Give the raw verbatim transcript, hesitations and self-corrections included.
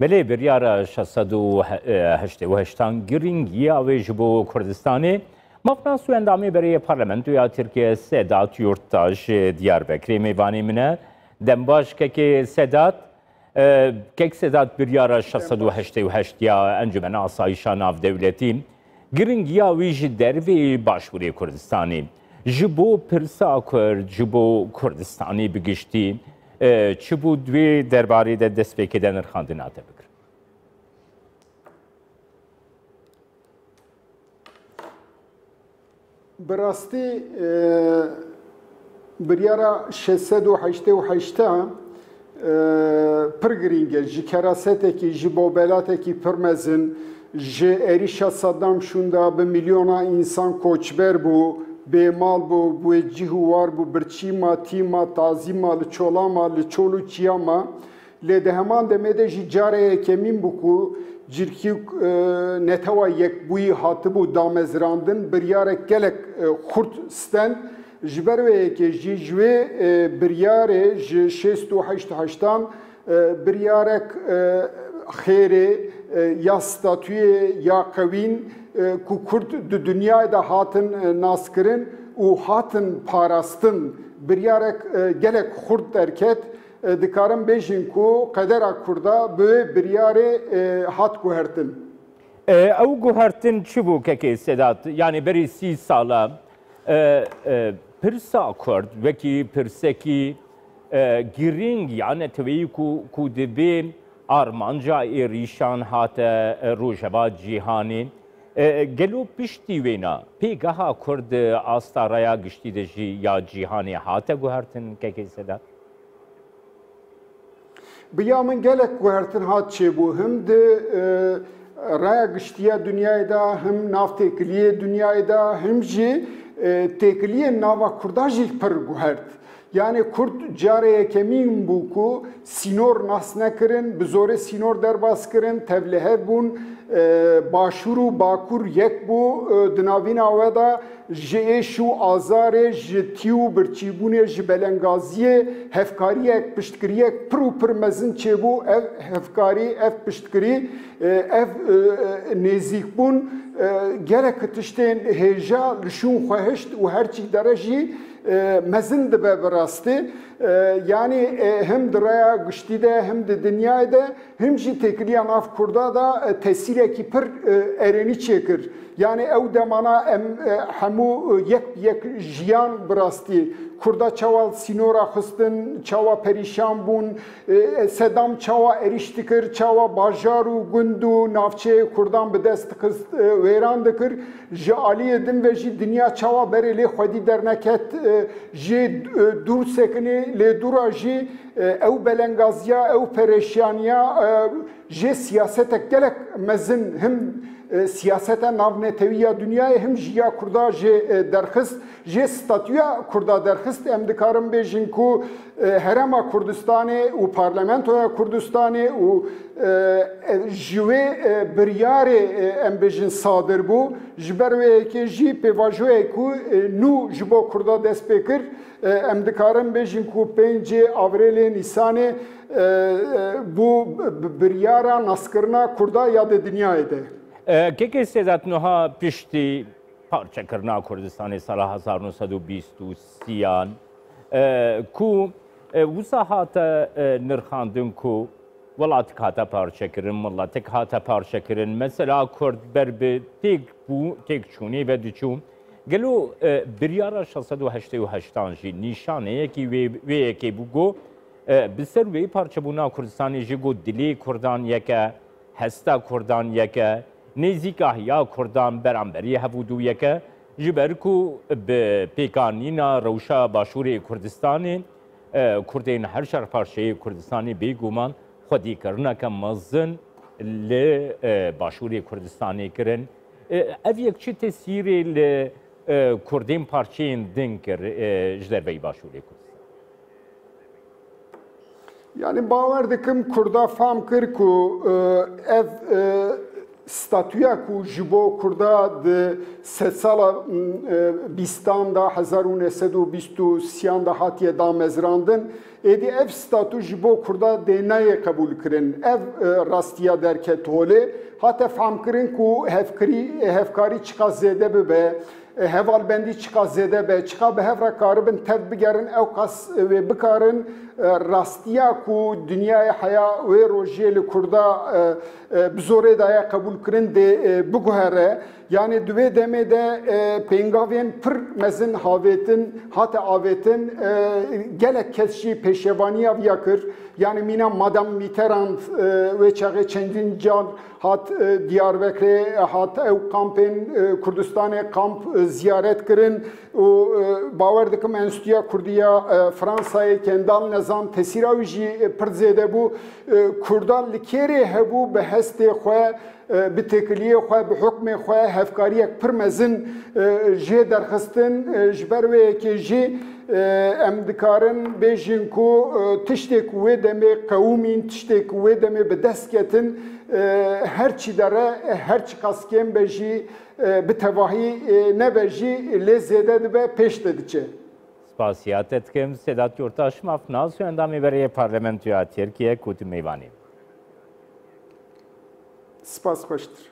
Belê, biryara şeş sed û heştê û heştan girîngiya wê ji bo Kurdistanê. Mafnas û endamê berê Parlamentoya Tirkiye Sedat Yurttaş Diyarbekirê mêvanê min e. Dembaş kekê Sedat. E, kek Sedat, biryara şeş sed û heştê û heşt ya Encûmena Asayîşa Navdewletî girîngiya wî ji dervê Başûrê Kurdistanê ji bo pirsa Kurd, ji bo Kurdistanê bi giştî, e, çi bû, di wê derbarê de destpêkê de nirxandina te bikirin? Bi rastî, e, biryara şeş sed û heştê û heşt e, pir girîng e. Ji kerasetekî, ji bobelatekî pir mezin, ji êrîşa Saddam şûnda bi milyona însan koçber bû, bêmal bû, bi wê cih û war bû, birçî ma, tî ma, tazî ma, li çola ma, li çol û çiya ma. Lê di heman demê de jî cara yekemîn bû ku cîrkî, e, Netewa Yekbûyî hatibû damezrandin, biryarek gelek, e, xurt stend. Ji ber wê yekê jî ji wê, e, biryarê ji şêst û heşt heştan, e, biryarek, e, xêrê, e, ya statuyê ya qewîn, e, ku Kurd di dinyayê de hatin, e, naskirin û hatin parastin, biryarek, e, gelek xurt derket. E, dikarin bêjin ku qedera Kurda bi wê biryarê, e, hat guhertin. E, ew guhertin çi bû kekê Sedat? Yanî berî sî sala, e, e, pirsa Kurd wekî pirsekî, e, girîng ya neteweyî ku, ku dibê armanca êrîşan hate, e, rojeva cîhanê. E, gelo piştî wêna pêgeha Kurd di asta raya giştî de jî ya cîhanê hate guhertin kekê Sedat? Bi ya min gelek guhertin hat çêbû. Him di, e, raya giştî ya dinyayê de, him nav têkiliyê dinyayê de, him jî, e, têkiliyên nava Kurda jî pir guhert. Yanî Kurd carê yekemîn bû ku sînor nas nekirin, bi zorê sînor derbas kirin, tevlihev bûn, e, Başûr û Bakur yek bû, e, di navîna we de ji êş û azarê, ji tî û birçîbûnê, ji belengaziyê hevkariyek, piştgiriyek pir û pir mezin çêbû. Ev hevkarî, ev piştgirî, e, ev, e, e, nêzîkbûn, e, gelek tiştên hêja li şûn xwe hişt û her çî dere jî, e, mezin dibe bi rastî. E, yanî, e, him di raya giştî de, him di dinyayê de, him jî têkiliya nav Kurda de, e, tesîrekî pir, e, erênî çêkir. Yanî ew demana em, e, hemû, e, yek bi yek jiyan bi rastî. Kurda çawa sînora xistin, çawa perîşan bûn, e, Sedam çawa êrîş dikir, çawa bajar û gund û navçeyê Kurdan bi dest dixist, e, wêran dikir. Ji aliyê din ve jî dinya çawa berê lê xwedî derneket, e, jê, e, dûr sekinê, lê dûra jî, e, ew belengaziya, ew perêşaniya, e, jê siyasetek gelek mezin him, e, siyaseta navnetewî ya dinyayê, him jî ya Kurda jê, e, derxist, jê statûya Kurda derxist. Em dikarin bêjin ku, e, Herêma Kurdistanê û Parlamentoya Kurdistanê û, e, e, ji wê, e, biryarê, e, em bêjin sadir bû. Ji ber wê yekê jî pêvajoyê ku, e, nû ji bo Kurda dest pê kir, e, em dikarin bêjin ku pêncê Avrêlê Nîsanê, e, e, bû bi-, biryara naskirina Kurda ya di dinyayê de. E, kekê Sedat, nuha piştî parçekirina Kurdistanê sala hezar neh sed û bîst û sêyan, e, ku, e, wisa hate, e, nirxandin ku welatik hate parçekirin, miletik hate parçekirin, mesela Kurd ber bi têk bû, têkçûnê ve diçû. Gelo, e, biryara şeş sed û heştê û heştan jî nîşaneyekî wê, wê yekê bû ku, e, bi ser wê parçebûna Kurdistanê jî ku dilê Kurdan yek e, hesta Kurdan yek e, nêzîkahiya Kurdan beramberî hev û du yek e, ji ber ku bi pêkanîna rewşa Başûrê Kurdistanê, e, Kurdên her çar parçeyê Kurdistanê bêguman xwedîkirineke mezin li, e, Başûrê Kurdistanê kirin. E, ev yek çi tesîrê li, e, Kurdên parçeyên din kir, e, ji derveyî Başûrê Kurdistanê? Yanî bawer dikim Kurda fam kir ku, e, ev, e, Statûya ku ji bo Kurda di sedsala, e, bîstan de, hezar û neh sed û bîst û sêyan de hatiye damezrandin, êdî ev statû ji bo Kurda dê nayê qebûlkirin. Ev, e, rastiya derket holê. Hate fehmkirin ku hevkirî-, hevkarî çiqas zêde bibe, e, hevalbendî çiqas zêde be, çiqa bi hev re karibin tev bigerin, ew qas, e, wê bikarin, e, rastiya ku dinyayê heya wê rojiyê li Kurda, e, e, bi zorê daye qebûlkirin dê, e, biguhere. Yanî di wê demê de, e, pêngavên pir mezin havêtin, hate avêtin, e, gelek kes jî pêşevaniya viya kir. Yanî mîna Madam Mitterrand, e, wê çaxê çendîn car hat, e, Diyarbekirê, hat ew kampên, e, Kurdistanê kamp, e, ziyaret kirin û, e, bawer dikim Enstitûya Kurdî ya, e, Fransayê Kendal nezan tesîra wî jî, e, pir zêde bû. E, Kurda li kêrê hebû bi hestê xwe, e, bi têkiliyê xwe, bi hukmê xwe hevkariyek pir mezin, e, jê derxistin. E, ji ber wê yekê jî, e, em dikarin bêjin ku, e, tiştê ku wê demê qewimîn, tiştê ku wê demê bi dest ketin, e, her çi de re, her çiqas kêm be jî, e, bi tevahî, e, nebe jî lê zêde dibe, pêş de diçe. Spasiya te dikim Sedat Yurtaş, mafnaso endamê berê Parlamentoya Tirkiye ku tu mêvanê. Spas xweştir.